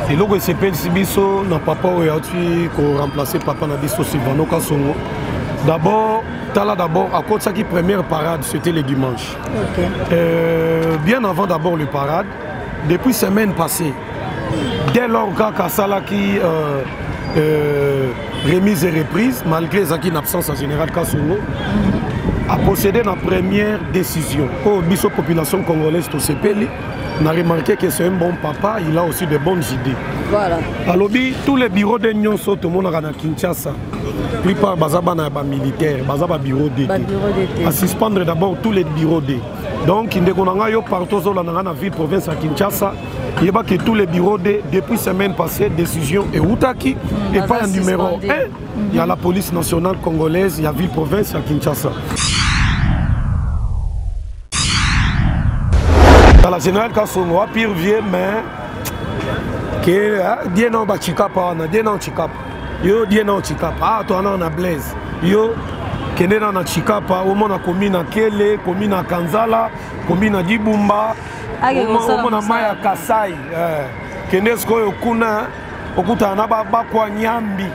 Eloko esepelisi biso na papa oyo auti koremplace papa na biso Silvano Kasongo. D'abord, tala d'abord akotisaki première parade, c'était le dimanche. Okay. Bien avant d'abord le parade, depuis semaine passée, dès lors kaka asalaki remise et reprise, malgré ezalaki na absence ya général Kasongo, a procédé na première décision oyo biso population congolaise tosepeli. Na remarqué que c'est un bon papa, il a aussi de bonnes idées. Voilà. Alobi, tous les bureaux de nyonso tomonaka na Kinshasa, plupart baza bana ya bamilitaire, baza babureau D. Ba bureau D. A suspendre d'abord tous les bureaux D. Donc ndeko na ngai yo partout ozolanda ngai na ville province ya Kinshasa, yebaki tous les bureaux D depuis semaine passée, décision eutaki epai ya numéro suspendu. 1 ya la police nationale congolaise ya ville province ya Kinshasa. La général Kasongo a pire vieux, mais que die na ba chikapa wana, die na chikapa. Yo die na chikapa. Ah toi na na Blaise. Yo kende na na chikapa, omona komi na Kele, komi na Kanzala, komi na Dibumba, Ake kosala omona mosala. Maya Kasai. Kende sikoyo kuna okutana na bakwa Nyambi.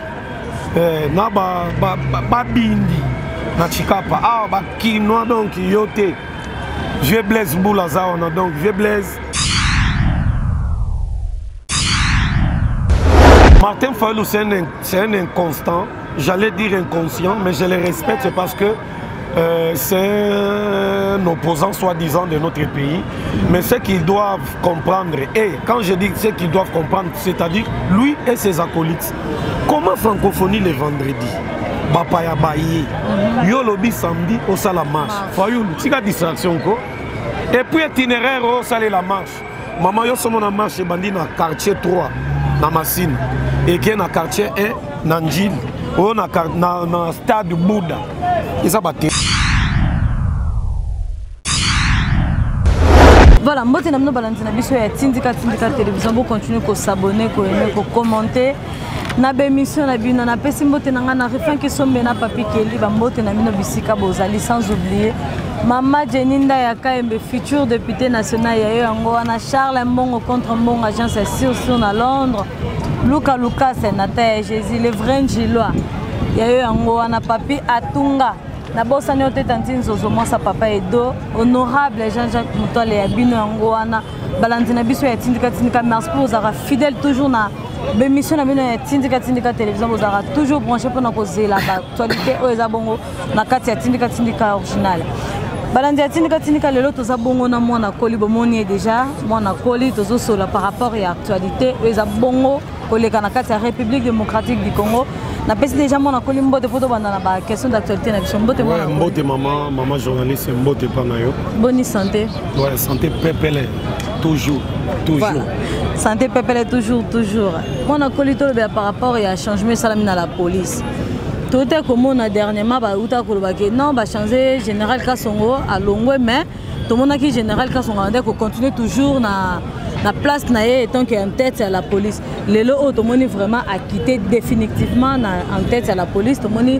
Na babindi na chikapa. Ah ba kinois donc yo te. Vieux Blaise Boula aza wana, donc Vieux Blaise. Martin Fayulu, c'est un inconstant, j'allais dire inconscient, mais je le respecte, c'est parce que c'est un opposant soi-disant de notre pays. Mais ce qu'ils doivent comprendre, et quand je dis ce qu'ils doivent comprendre, c'est-à-dire lui et ses acolytes, comment francophonie le vendredi, bapaya baye, yo lobi samedi, au sala marche. Fayulu, tika distraction ko. Et puis itinéraire au sala la marche. Maman yo somo na marche bandi na quartier 3 na Masina et qui na quartier 1 na Ndjili, oyo na stade Bouddha. Eza ba te. Voilà, mbote na bino balandi na biso ya Tindika Tindika Télévision, bo continuer ko s'abonner, ko aimer, ko commenter na ba émission na bino. Napesi mbote na nga na Rifin Kisombe na Papi Kelly, ba mbote na bino bisika bozali, sans oublier Mama Jenny Ndaya Kayembe, futur député national ya yo yango wana, Charles Mbongo contre Mbongo, agence ya Sur Sur na Londres, Luka Lucas Nata ya Jésus, le vrai Njilois ya yo yango wana, Papi Atunga nabosani yo te, tanti Nzozo mwasa papa Edo, honorable Jean-Jacques Mutwale ya bino yango wana, balandi na biso ya Tindika Tindika, merci pour ozalaka fidèle toujours na bémission na bino ya Tindika Tindika Télévision, bozalaka toujours branché mpona kozela ba actualité oyo eza bongo na kati ya Tindika Tindika original. Balandi ya Tindika Tindika, lelo toza bongo na mwana koli, bomoni ye déjà mwana koli, tozosola par rapport ya actualité oyo eza bongo koleka na kati ya République démocratique du Congo. Napesi déjà mwana koli mbote po tobanda na ba question d'actualité na biso. Mbote mwana koli. Mbote mama, mama journaliste, mbote pa na yo. Boni santé? Ouais, santé pepele toujours, toujours. Voilà. Santé pepele toujours, toujours. Mwana koli, tolobela par rapport ya changement esalami na la police. Tote komona dernièrement ba uta koloba ke non, ba changer général Kasongo alongwe, mais tomonaki général Kasongo ande ko continuer toujours na place na ye étant que en tête ya la police. Lelo oyo tomoni vraiment a quitté définitivement na en tête ya la police, tomoni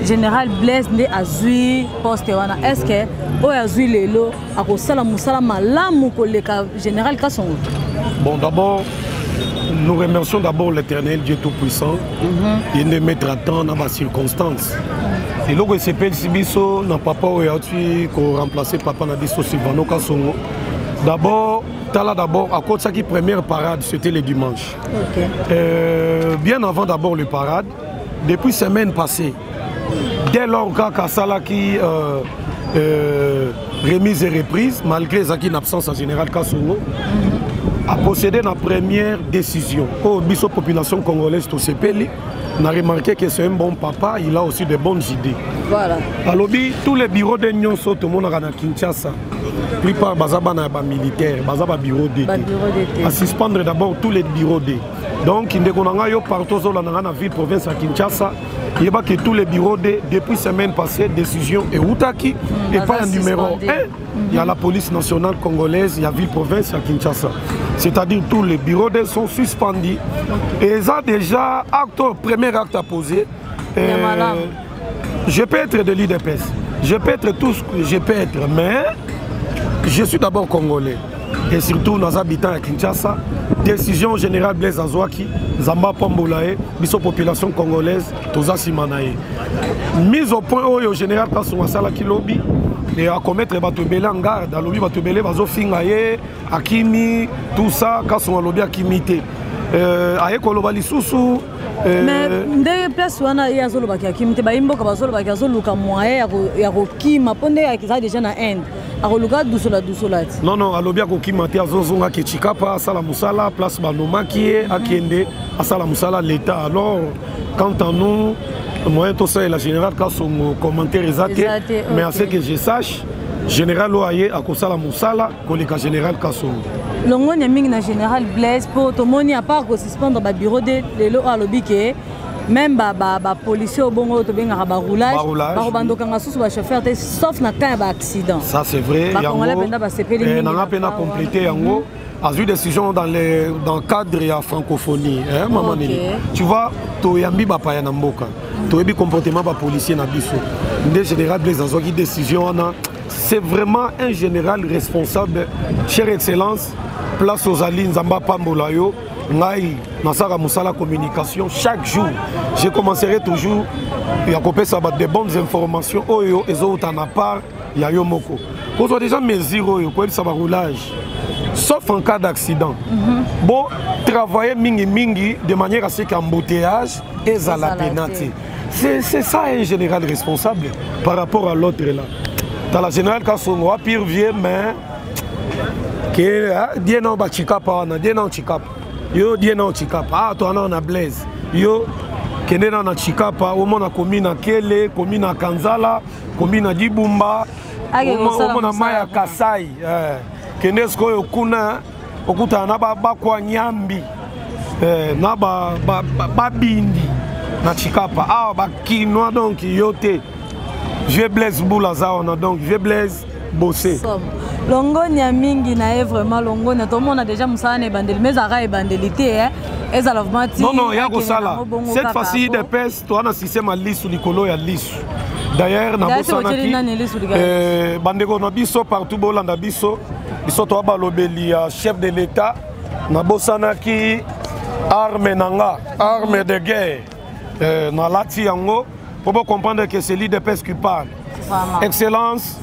général Blaise nde azwi poste wana. Est-ce que oyo azwi lelo akosala mosala malamu koleka général Kasongo? Bon, d'abord nous remercions d'abord l'Éternel Dieu Tout-Puissant. Il nous mettre à temps dans ma circonstance. Et là, esepelisi biso na papa oyo auti koremplacer papa na biso Silvano Kasongo. D'abord, tala d'abord akotisaki première parade, c'était le dimanche. Bien avant d'abord le parade, depuis semaine passée, dès lors kaka asalaki remise et reprise, malgré ezalaki na absence ya général Kasongo, a procédé na première décision oyo biso population congolaise tosepeli. Na remarqué que c'est un bon papa, il a aussi de bonnes idées. Voilà. Alobi, tous les bureaux de nyonso tomonaka na Kinshasa, plupart baza bana ya bamilitaire, baza ba bureau D. Ba bureau D. A suspendre d'abord tous les bureaux D. Donc ndeko na ngai yo partout ozolanda ngai na ville province ya Kinshasa, yebaki tous les bureaux D depuis semaine passée, décision eutaki epai ya Baza numéro suspendu. 1 ya la police nationale congolaise ya ville province ya Kinshasa, c'est-à-dire tous les bureaux D sont suspendus. Et ça déjà acte, premier acte à poser. Ya malamu. Je peux être de l'UDPS, je peux être tout ce que je peux être, mais je suis d'abord congolais. Et surtout naza habitant ya Kinshasa. Décision générale Blaise azwaki, Nzambe apambola ye, biso population congolaise toza nsima na ye. Mise au point oyo général Kasongo asalaki lobi et akomettre bato ebele en garde, alobi bato ebele bazofinga ye, akimi, tout ça. Kasongo alobi akimi te. Aye koloba lisusu Mais ndenge place wana ye azolobaki akimi te, bayi mboka bazolobaki azoluka moyen ya kokima, mpo nde eza déjà na Inde, akoluka dusola dusola ti. Non, alobi akokima te, azozongaki Tshikapa, asala mosala place banomaki ye, akende asala mosala l'État. Alors quant à nous, moyen tosalela général Kasongo commentaire eza te. Eza te. Mais à ce que je sache, général oyo aye akosala mosala koleka général Kasongo. Longonya mingi na général Blaise, mpo tomoni à part kosuspendre babureau de lelo oyo, alobi ke même bapolicier oyo bongo oyo tobengaka baroulage Baroulage, bakobandokanga susu bachauffeur te, sauf na cas ya baaccident. Ça, c'est vrai. Bakongolais mpenza basepeli mingi nanga na mpe na pa complété yango, azwi décision dans le cadre ya francophonie, hein, mama. Nini, tu vois, toyambi bapaya na mboka, toyebi comportement bapolicier na biso. Nde général Blaise azwaki décision wana. C'est vraiment un général responsable. Chère excellence, place ozali, Nzambe apambola yo. Ngai nasalaka mosala communication chaque jour, je commencerai toujours ya kopesa bato de bonnes informations oyo ezouta na part ya yo moko. Kozwa déjà mesure oyo koyebisa baroulage, sauf en cas d'accident, bon, travailler mingi mingi de manière à ce qu'embouteillage ezala Ezala pena te. Te, c'est ça un général responsable par rapport à l'autre là. Dans la général Kasongo a pire vieux, mais ke die na bachikapa wana, die na Tshikapa, yo die na Tshikapa. Ah, to wana na Blaise, yo kende na Tshikapa, omona komi na Kele, komi na Kanzala, komi na Dibumba. Ake kosala omona mai ya mosala kuna. Kasai, eh. Kende sikoyo kuna, okutana na bakwa nyambi, eh, na babindi na Tshikapa awa, bakinois. Donc yo te, vieux Blaise Bula aza wana. Donc vieux Blaise bosse. Somme. Longonya mingi na ye, vraiment longonya. Tomona déjà mosala na ebandeli, mais ezalaka ebandeli te, eh. Ezala vraiment ti Non, ya akende kosala nango bongo cette kaka fois-ci po. UDPS toza na système ya lisu likolo ya lisu. D'ailleurs D'ailleurs, nani lisu likolo? Bandeko na biso partout bolanda biso, biso toa balobeli ya chef de l'État. Nabosanaki arme na nga, arme de guerre, nalati yango mpo bocomprendre que c'est l'UDPS qui parle. Vraiment. Excellence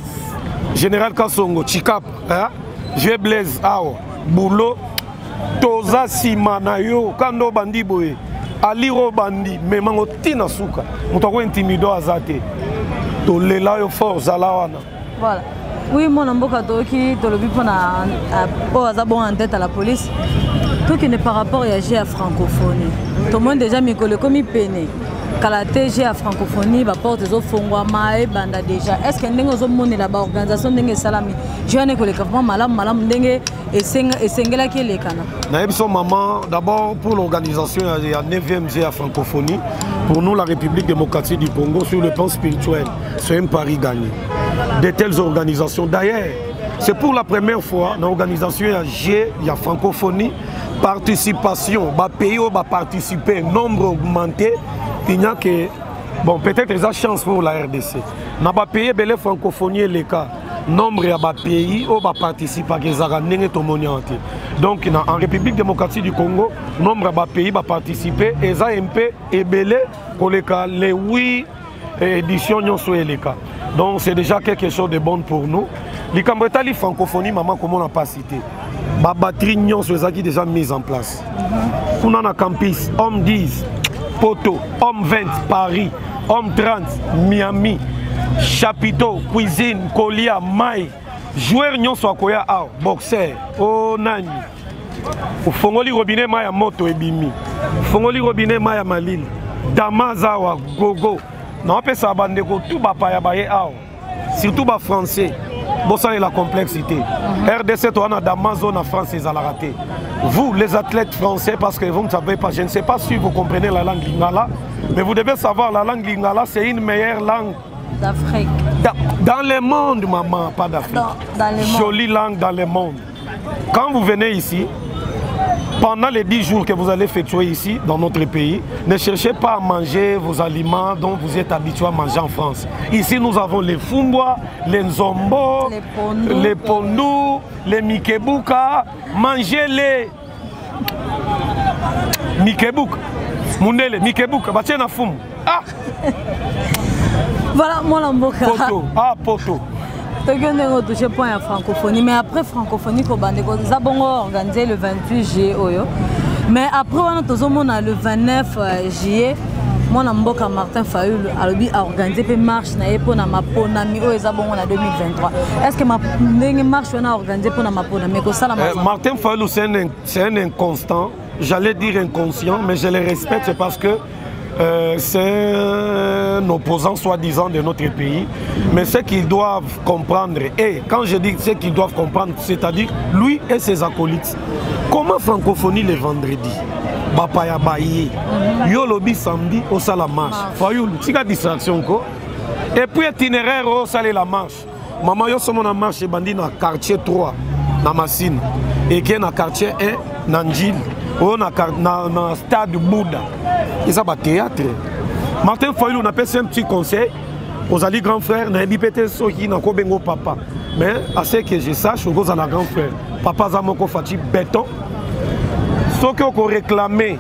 général Kasongo Tshikapa, hein? Je Blaise awa boulot, toza nsima na yo. Kanda obandi boye, aliro obandi memango ntina suka, moto akointimider aza te. Tolela yo fort, zala wana. Voilà, oui, mwana mboka, toyoki, tolobi mpona oyo aza bon en tête à la police. Tokende par rapport ya jeux ya francophonie. Tomoni déjà mikolo ekomi pene, kala te jeux ya francophonie, baporte ezofongwama, ebanda déjà. Est ce que ndenge ozomonela baorganisation, ndenge esalami, jeux wana ekoleka vraiment malamu malamu ndenge esengelaki elekana? Nayebi so maman, d'abord pour l'organisation ya 9e jeux ya francophonie, pour nous, la République démocratique du Congo, sur le plan spirituel, c'est un pari gagné, de telles organisations. D'ailleurs, c'est pour la première fois dans l'organisation ya jeux ya francophonie, participation bapays oyo baparticiper, nombre augmenté. Il n'y a que, bon, peut-être eza chance pour la RDC. Na bapays ebele francophonie eleka, nombre ya bapays oyo baparticipaka ezalaka ndenge tomoni awa te. Donc en République démocratique du Congo, nombre ya bapays baparticipe eza mpe ebele koleka les 8 édition nyonso eleka. Donc c'est déjà quelque chose de bon pour nous. Likambo etali francophonie, mama, komona mpasi te, babatterie nyonso ezalaki déjà mise en place kuna na campus. Homme 10 Poto, homme 20 Paris, homme 30 Miami, chapiteau, cuisine, kolia, mai. Joueur nyonso akoya awa, boxer o nani, ofongoli robinet, mai ya moto ebimi, ofongoli robinet, mai ya malili. Dama aza awa gogo. Naopesa bandeko tu bapaya baye awa, surtout bafrançais, bosalela complexité. RDC toza na damazo, na France ezalaka te. Vous les athlètes français, parce que vous ne savez pas, je ne sais pas si vous comprenez la langue lingala, mais vous devez savoir, la langue lingala, c'est une meilleure langue d'Afrique. Dans le monde, maman, pas d'Afrique. Dans le monde. Jolie langue dans le monde. Quand vous venez ici, Pendant les 10 jours que vous allez effectuer ici, dans notre pays, ne cherchez pas à manger vos aliments dont vous êtes habitué à manger en France. Ici, nous avons les fumbwa, les nzombo, les pondou, les mikebuka. Mangez-les. Mikebuka. Mundele, mikebuka. Batie na fumu. Ah! Voilà, mwana mboka. Poto. Ah, poto. Toki ndenge otouche point ya francophonie, mais après francophonie kobandeko eza bongo organisé le 28 juillet oyo, mais après wana tozomona le 29 juillet, mwana mboka Martin Fayulu alobi aorganize mpe marche na ye mpona maponami oyo eza bongo na 2023. Est ce que ndenge marche wana aorganize mpona maponami ekosalama? Martin Fayulu, c'est un inconstant, j'allais dire inconscient, mais je le respecte, c'est parce que c'est un opposant soi-disant de notre pays. Mais ce qu'ils doivent comprendre, et quand je dis ce qu'ils doivent comprendre, c'est-à-dire lui et ses acolytes, comment francophonie le vendredi, bapaya baye, yo lobi samedi osala marche? Fayulu, tika distraction ko. Et puis itinéraire osala la marche, mama, yo somo na marche ebandi na quartier 3 na Masina, eke na quartier 1 na Njili, oyo na stade Bouddha, eza bathéâtre. Martin Fayulu, napesi un petit conseil. Ozali grand frère, nayebi mpe te soki nakobengo papa, mais à ce que je sache, okozala grand frère. Papa aza moko, Fatshi Béton. Soki okoréclame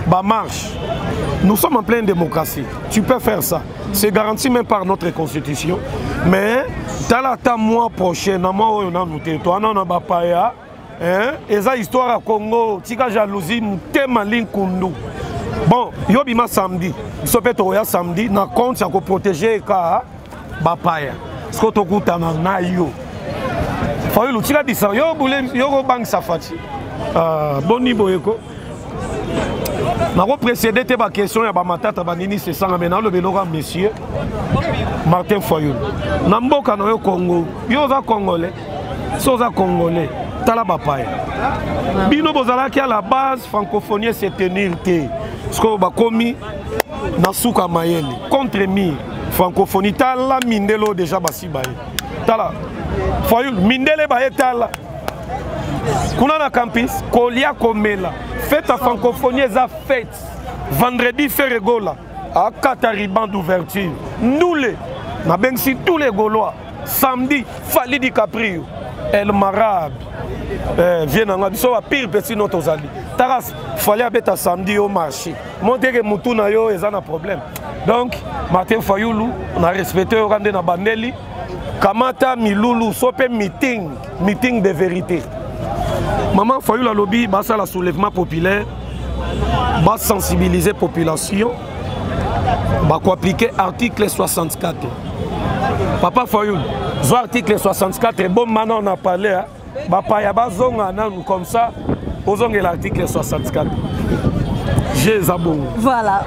bamarche, nous sommes en pleine démocratie, tu peux faire ça, c'est garanti même par notre constitution. Mais tala, ata mois prochain, na mois oyo nanu te, towana na bapaya, hein? Eza histoire ya Congo. Tika jalousie, motema linkundu. Bon, yo bima samedi, biso mpe tokoya samedi na compte ya koprotéger ka bapaya. Siko tokutana na yo, Fayulu, tika disa yo bule, yo kobangisa Fatshi. Boni boyeko nakoprécédé te baquestion ya bamatata banini sesanga, me naloba eloko ya monsieur Martin Fayulu. Na mboka na yo Congo, yo oza Congolais. So oza Congolais, tala bapaya. Bino bozalaki à la base, francophonie se tenir te. Sikoyo bakomi na suka mayele contre mur francophonie. Tala mindele oyo déjà basi baye. Tala Fayulu, mindele baye. Tala kuna na campus, kolia, komela, fête ya francophonie eza fête. Vendredi, Ferre Gola akata ruban d'ouverture, ndule nabengisi tous les Gaulois. Samedi, Fally DiCaprio El Marabe, vie nanga biso bapire pesi no tozali. Taka Fally abeta samedi, yo marché monteke, mutu na yo eza na problème. Donc Martin Fayulu, na respecte yo nde na bandeli. Kamata milulu so mpe meeting, meeting de vérité. Mama Fayulu alobi basala soulèvement populaire, basensibiliser population, bakoappliquer article 64. Papa Fayulu, zwa article 64 ebomba. On a parlé, bapaya bazonga nanu, comme ça ozongela article 64 g, eza bongo. Voilà,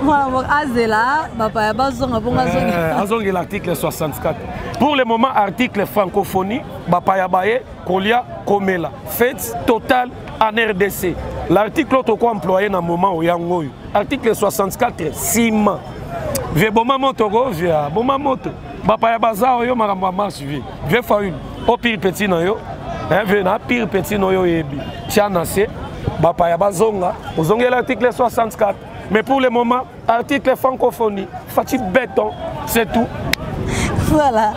azela bapaya bazonga bongo azongela. Azongela article 64. Pour le moment, article francophonie, bapaya baye, kolia, komela, fête totale en RDC. L'article oyo toko employé na moment oyo, yango oyo, article 64. Nsima vie boma moto ko via boma moto, bapaya baza oyo makambo ya marche. Vie Fayulu o pire petit na yo, vie na pire petit na oyo oyebi, tia na se, bapaya bazonga, ozongela article 64. Mais pour le moment, article francophonie, Fatshi Béton, c'est tout. Voilà,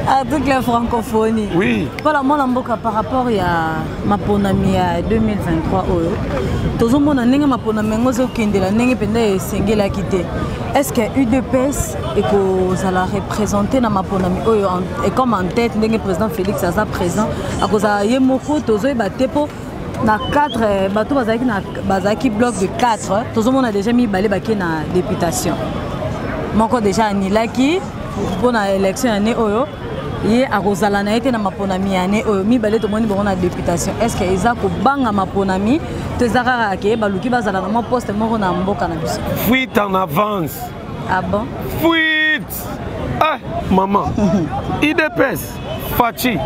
article francophonie. Oui. Voilà, mwana mboka, par rapport ya maponami ya 2023 oyo tozomona ndenge maponami yango ezokendela ndenge mpenza esengelaki te, est ce que UDPS ekozala représente na maponami oyo comme en tête, ndenge président Félix aza présent, akozala ye moko? Tozoyeba te, mpo na 4 bato bazalaki na bazalaki bloc de 4, tozomona déjà mibale bake na députation, moko déjà anilaki mpona élection ya année oyo, ye akozala na ye te na maponami ya année oyo. Mibale tomoni bango na députation. Est ce que eza kobanga maponami to eza kaka ke baluki bazala na mwa poste moko na mboka na biso? Fuite en avance. Ah bon? Fuite. Ah maman, UDPS, Fatshi,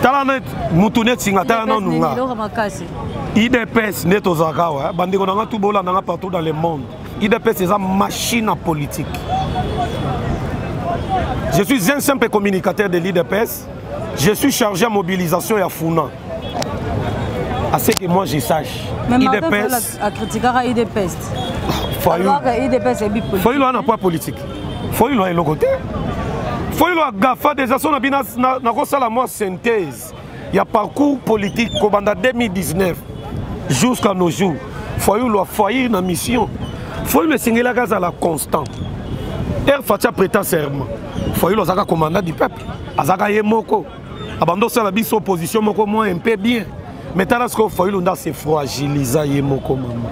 tala net mutu neti nga, tala nanu nga. Eloko makasi. UDPS nde tozalaka awa. Bandeko na nga tu bolanda nga partout dans le monde, UDPS eza machine à politique. Je suis un simple communicateur de l'UDPS, je suis chargé à mobilisation ya Funa. À ce que moi je sache, UDPS acritiquaka UDPS. Fayulu wana poids politique, Fayulu eloko te. Fayulu agafa déjà. So na bino, nakosala mwa synthèse ya parcours politique kobanda 2019 jusqu'à nos jours. Fayulu afaillir na mission. Fayulu esengelaki azala constant. Ere Fatshi aprêta serment, Fayulu azalaka commandant du peuple, azalaka ye moko abanda osala biso opposition moko mwa un peu bien. Mais tala sikoyo, Fayulu nde ase fragilisa ye moko. Mama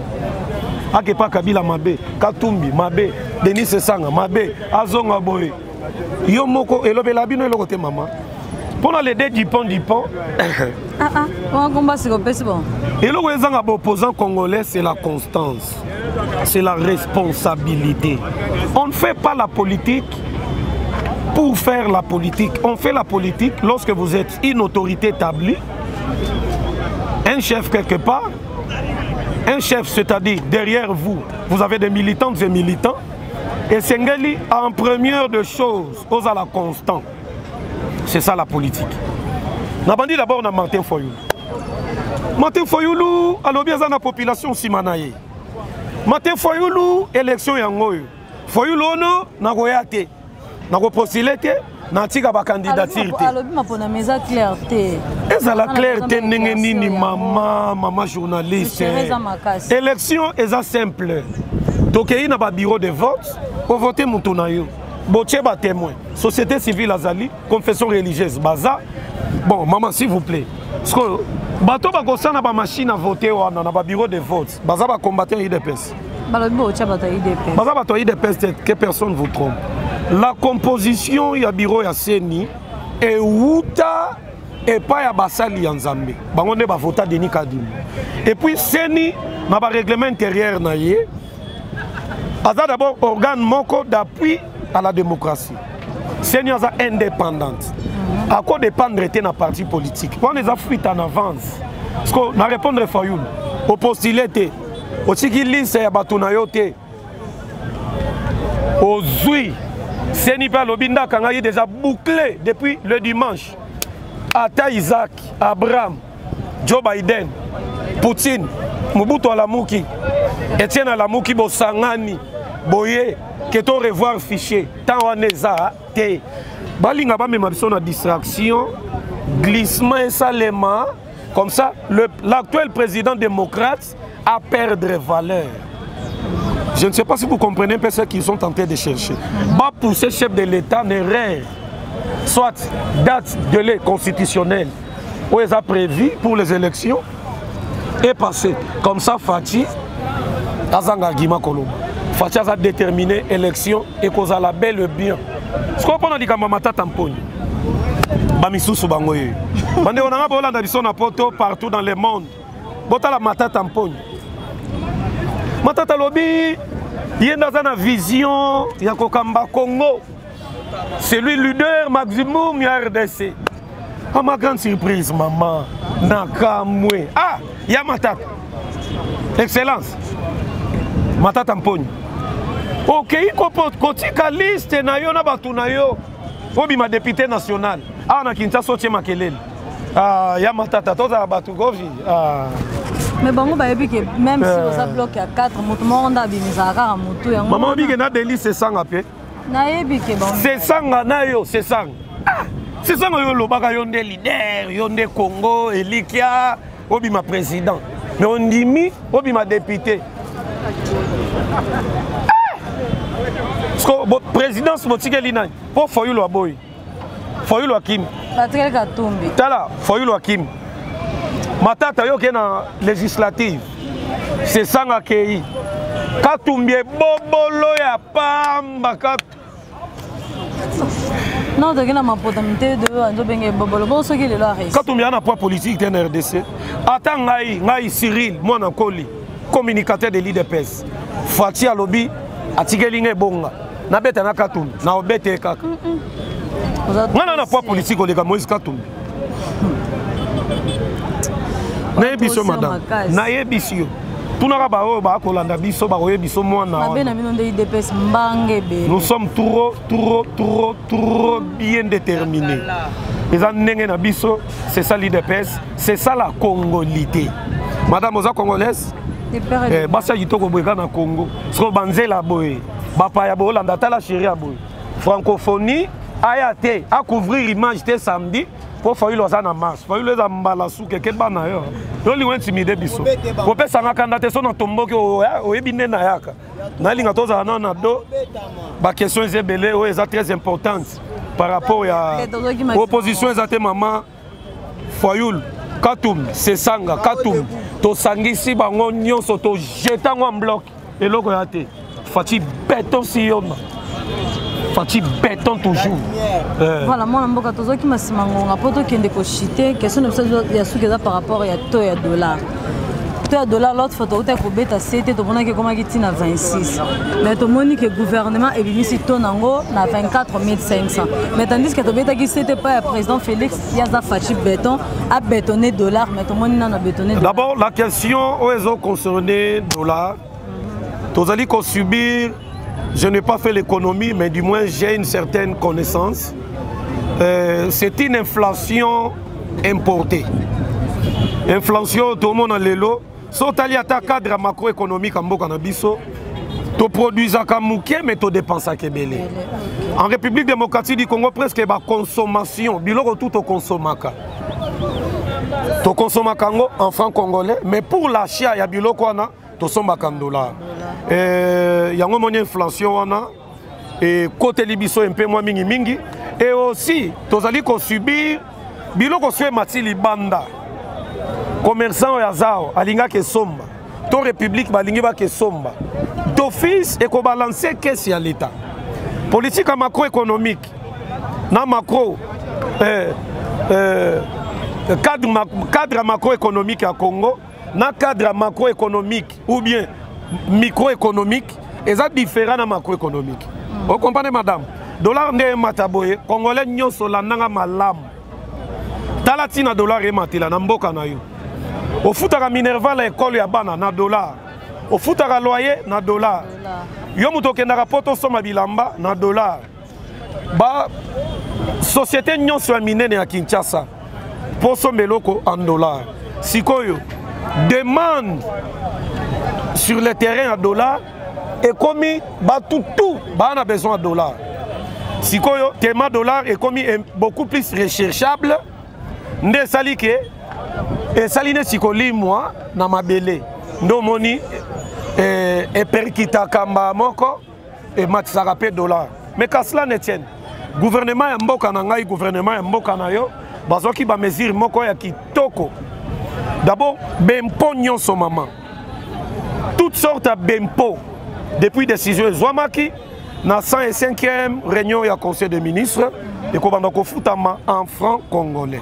akepa Kabila mabe, Katumbi mabe, Denis Esanga mabe, azonga boye yo moko elobela bino eloko te. Mama, mpona le de Dupont Dupont. Ah, ah, wakomba sika opesi bon. Eloko ezanga baopposant congolais, c'est la constance, c'est la responsabilité. On ne fait pas la politique pour faire la politique. On fait la politique lorsque vous êtes une autorité établie, un chef quelque part, un chef, c'est-à-dire derrière vous, vous avez des militantes et militants. Et esengeli en première de choses ozala constant. C'est ça la politique. Nabandi d'abord na Martin Fayulu. Martin Fayulu alobi aza na population nsima na ye. Martin Fayulu, élection yango oyo, Fayulu ono nakoya te, nakopostule te, natika bacandidature te. Alobi maponami eza clair te. Ezala clair te ndenge nini, mama? Mama journaliste, élection eza simple. Tokei na babureau de vote, ovote moto na yo, botie batémoin, société civile azali, confession religieuse baza. Bon, mama, s'il vous plaît, sikoyo bato bakosala na bamachine à voter wana na babureau de vote, baza bacombattant UDPS? Balobi botya bato ya UDPS. Baza bato ya UDPS te. Que personne vous trompe. La composition ya bureau ya CENI ewuta epai ya basali ya Nzambe. Bango nde bavota Denis Kadima. Et puis CENI, na barèglement intérieur na ye, aza d'abord organe moko d'appui à la démocratie. CENI aza indépendante, akodépendre te na parti politique. Wana eza fuite en avance. Parce que na répondre Fayulu, opostule te, otiki liste ya bato na yo te, ozwi CENI mpe alobi nde akangaki déjà bouclé depuis le dimanche. Ata Isaac, Abraham, Joe Biden, Poutine, Mobutu alamuki, Etienne alamuki, bosangani boye ke to revoir fichier, ntango wana eza te. Balinga bamema biso na distraction, glissement esalema comme ça, l'actuel président démocrate a perdre valeur. Je ne sais pas si vous comprenez un peu ce qu'ils sont en train de chercher. Ba pousser chef de l'État na erreur, soit date, délai constitutionnel où ils ont prévu pour les élections est passé. Comme ça, Fatshi azanga argument koloba. Fatshi aza déterminé, élection ekozala bel et bien. Sikoyo mpona likambo ya Matata Mponyo, bamisusu bango oyo, bandeko na nga bolanda biso na poto, partout dans le monde, botala Matata Mponyo. Matata alobi ye nde aza na vision ya kokamba Congo, c'est lui leader maximum ya RDC. À ma grande surprise, mama, nakamwe. Ah, ya Matata, excellence Matata Mponyo, okei kotika liste na yo na bato na yo, obima député national awa na Kinshasa, otie makelele. Ah, ya Matata, tozala bato kovi, ah. Mais bango bayebi ke même si oza bloc ya 4, moto moko nde abimisaka kaka motu yango. Mama, obike na Delly Sesanga mpe. Nayebi ke bango. Sesanga na yo, Sesanga, ah, Sesanga, yo olobaka yo nde leader, yo nde Congo elikia, obima président, mais ondimi obima député. Ah! Bo, présidence botikeli nani? Mpo Fayulu aboyi, Fayulu akimi. Batikeli Katumbi. Tala, Fayulu akimi, Matata yo oke na législative, Sesanga akei, Katumbi ebobolo ya pamba. Non, toki na mapotami te de oyo azobenge ebobolo. Bongo soki lelo aréussi? Katumbi aza na poids politique te na RDC. Ata ngai, ngai Cyril Mwana Nkoli, communicateur de l'UDPS, Fatshi alobi atikeli ngai ebonga nabeta na Katumbi, na obete ye kaka. Ngai na poids politique oleka Moïse Katumbi. Nayebi biso, madame, nayebisi yo, tunaka baoyo bakolanda biso, bakoyebi biso mwana. Mabe na bino nde UDPS mbanga ebele. Nous sommes trop, trop, trop, trop bien déterminés. Eza ndenge na biso. C'est ça l'UDPS, c'est ça la congolité. Madame, oza congolaise? Eh, basi ya kitoko boye kaka na Congo. Sikoyo banzela boye, bapaya boye, olanda tala chérie ya boye. Francophonie aya te, a couvrir image te samedi mpo Fayulu aza na marche. Fayulu eza mbala suka ekeba na yo. Yo olingo intimide biso. Kopesanga kanda te so na tomboki oyebi nde nayaka. Nalinga tozala nano na do baquestion eza ebele oyo eza très importante par rapport ya opposition eza te mama. Fayulu, Katumbi, Sesanga, Katumbi, tosangisi bango nyonso, tojeta yango en bloc, eloko ya te. Fatshi béton siyona, Fatshi béton toujours. Voilà, mwana mboka, tozwaki nsima ngonga mpo tokende koshite. Question na biso ya suki eza par rapport ya taux ya dollar. Taux ya dollar, l'autre fois touta kobeta sete, tomonaki ekomaki ntina 26, mais tomoni ke gouvernement ebimisi taux nango na 24 500, mais tandis que tobetaki sete pa ya président Félix, ye aza Fatshi béton, abétonné dollar, mais tomoni nano abétonné. D'abord, la question oyo ezoconcerner dollar, tozali kosubir, je n'ai pas fait l'économie, mais du moins j'ai une certaine connaissance. C'est une inflation importée. Inflation tomona lelo, so otali ata cadre macroéconomique ya mboka na biso, toproduisaka moke mais todépensaka ebele. En République démocratique du Congo, presque baconsommation, biloko tout tokonsomaka, tokonsomaka yango en franc congolais, mais pour l'achat ya biloko wana tosombaka en dollar. Yango moni inflation wana ekoteli biso mpe mwa mingimingi. Et aussi tozali kosubir biloko so emati libanda, commerçant oyo aza awa alingaki esomba to république balingi bakesomba d'office, ekobalancer caisse ya l'État. Politique ya macroéconomique na macro cadre macroéconomique ya Congo na cadre macroéconomique ou bien microéconomique eza différent na macroéconomique. Okomprendre, madame? Dollar nde emata boye, congolais nyonso landanga malamu. Tala ntina dollar ematela na mboka na yo. Ofutaka minerval ya ekole ya bana na dollar, ofutaka loyer na dollar, yo moto okendaka mpo tosomba bilamba na dollar, ba société nyonso ya minene ya Kinshasa mpo osomba eloko en dollar. Sikoyo demande sur le terrain ya dollar ekomi, bato tout baa na besoin ya dollar. Sikoyo tema dollar ekomi beaucoup plus recherchable, nde esali ke esali neti kolimwa na mabele, nde omoni eperkitaka mbala moko, ematisaka mpe dollar. Mais qu'à cela ne tienne, gouvernement ya mboka na ngai, gouvernement ya mboka na yo, bazwaki bamesure moko ya kitoko. D'abord bempo nyonso mama, toutes sortes ya bempo, depuis décision ezwamaki na 105e réunion ya conseil des ministres, ekobanda kofutama en franc congolais.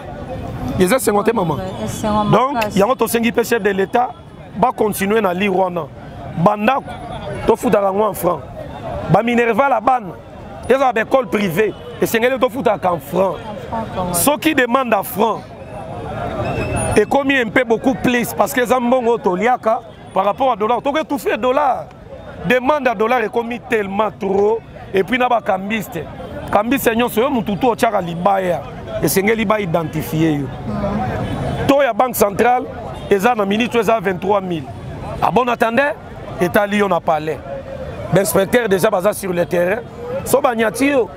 Eza esengo te, mama? Donc yango tosengi mpe chef de l'État bacontinue na lire wana. Bandako tofutaka yango en franc, baminerval ya bana, ezala baécole privée, esengeli tofutaka en franc. Soki demande ya franc ekomi un peu beaucoup plus, parce que eza mbongo oyo toliaka par rapport à dollar, tokoétouffe dollar. Demande ya dollar ekomi tellement trop. Et puis na bacambiste, cambiste nyonso, yo mutu tu otiaka libaya, esengeli baidentifie yo. To ya Banque centrale eza na minute eza 23 000. À bon entendeur, etali yo na palais, bainspecteur déjà baza sur le terrain. So banyati yo,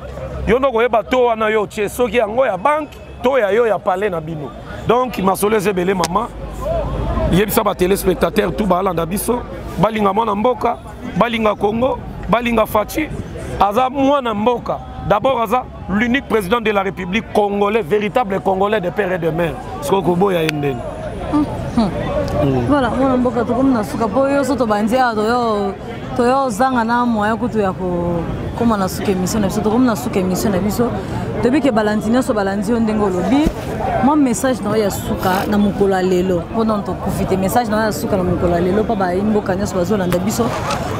yo nde koyeba to wana yo otie, soki yango ya banque to ya yo ya palais na bino. Donc masolo eza ebele, mama. Yebisa batéléspectateur tout baalanda biso, balinga mwana mboka, balinga Congo, balinga Fatshi. Aza mwana mboka d'abord, aza l'unique président de la République congolais, véritable congolais de père et de mère. Soki koboya ye ndeni? Voilà, mwana mboka, tokomi na suka mpo yo so tobandi awa, toyo ozanga na moyen kutu ya kokóma na suka émission na biso. Tokomi na suka émission na biso. Toyebi ke balandi nyonso balandi yo ndenge olobi. Mwa message na yo ya suka na mokolo ya lelo, mpona tokufi te, message na yo ya suka na mokolo ya lelo mpo bayi mboka nyonso bazolanda biso,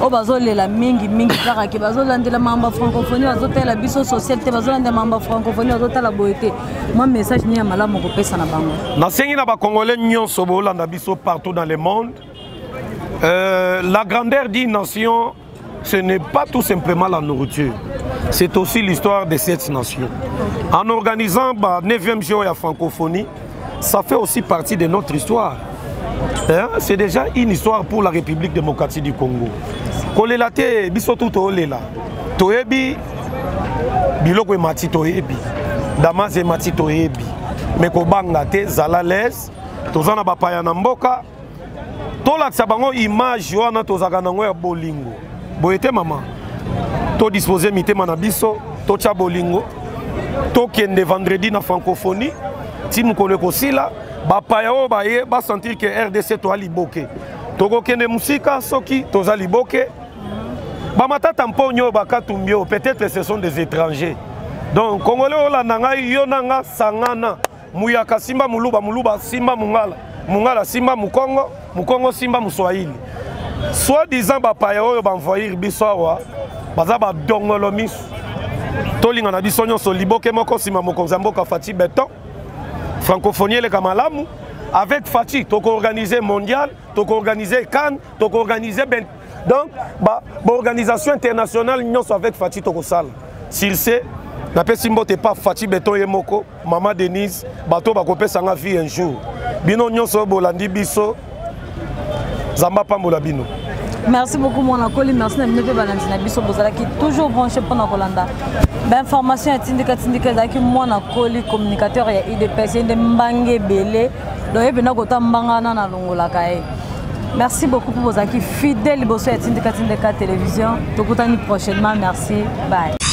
oyo bazolela mingimingi kaka ke bazolandela makambo ya francophonie, bazotala biso social te, bazolandela makambo ya francophonie, bazotala boye te, mwa message nini ya malamu okopesa na bango? Nasengi na bacongolais nyonso bolanda biso partout dans le monde, la grandeur d'une nation, ce n'est pas tout simplement la nourriture, c'est aussi l'histoire de cette nation. En organisant bah, 9e jour ya francophonie, ça fait aussi partie de notre histoire. Hein? C'est déjà une histoire pour la République démocratique du Congo. Kolela te biso tout tolela. Toyebi biloko emati toyebi. Damas emati toyebi. Mais kobanga te zala l'aise. Toza na bapaya na mboka. Tolakisa bango image wana tozalaka nango ya bolingo. Boye te mama. To disposer mitema na biso, totya bolingo. Tokende vendredi na francophonie ti mokolo ekosila. Bapaya oyo baye basentir ke RDC toa liboke, tokokende mosika soki toza liboke. Bamatata mponyo bakatumbi oyo peut-être ce sont des étrangers. Donc congolais olanda ngai, yo na nga sangana, muyaka simba muluba, muluba simba mungala, mungala simba mukongo, mukongo simba muswahili. Soit disant bapaya oyo banvoyir biso awa baza badongolo miso. Tolinga na biso nyonso liboke moko nsima mokonzi ya mboka Fatshi Beton. Francophonie eleka malamu avec Fatshi, tokoorganize mondial, tokoorganize CAN, tokoorganize ben donc ba organisation internationale nyonso avec Fatshi tokosala. Sur ce, napesi mbote pa Fatshi Beton ye moko, mama Denise, bato bakopesa nga vie un jour. Bino nyonso bolandi biso, Nzambe apambola bino. Merci beaucoup mwana koli, merci na bino mpe balandi na biso bozalaki toujours branché mpona kolanda bainformation ya tindika tindika. Ezalaki mwana koli, communicateur ya UDPS, ye nde mbanga ebele, donc ye mpenza kota mbanga wana nalongolaka ye. Merci beaucoup mpo bozalaki fidèle liboso ya tindika tindika télévision. Tokutani prochainement, merci, bye.